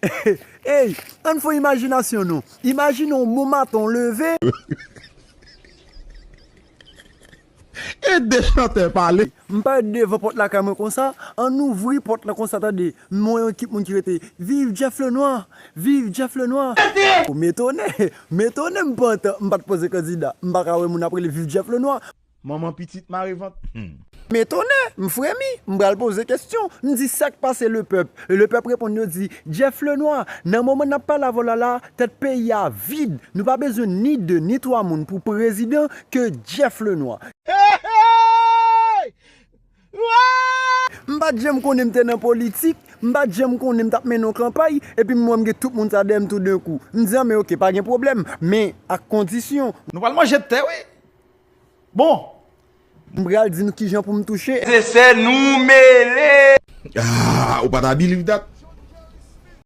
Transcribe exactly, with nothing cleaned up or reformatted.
Ey, ann fè imajinasyon nou. Imajine yon bon maten w leve. E de chantè pale. M parèt devan pòt lakay mwen konsa, ann ouvri pòt la konsa tande. M wè yon ekip moun ki rete, viv Jeff Lenoir, viv Jeff Lenoir. M etone, m etone, m pa t, m pa t poze kandida. M pa ka wè moun ap rele viv Jeff Lenoir. Manman pitit mare vant. Hmm. M etone, m fremi, m pral poze kesyon. M di sa k pase Lepèp. Lepèp reponn yo di, Jeff Lenoir, nan moman n ap pale avè w la la, tèt peyi a vid. Nou pa bezwen ni de ni twa moun pou prezidan ke Jeff Lenoir. M pa t janm konnen m te nan politik, m pa t janm konnen m t ap mennen yon kanpay, epi m wè m gen tout moun sa dèyè m toudenkou. M di, anben oke, pa gen pwoblèm, men ak kondisyon. Nou pral manje tè wi. Bon. M pral di nou kijan pou m touche. Se sè nou mele. Ah, ou pa ta believe that?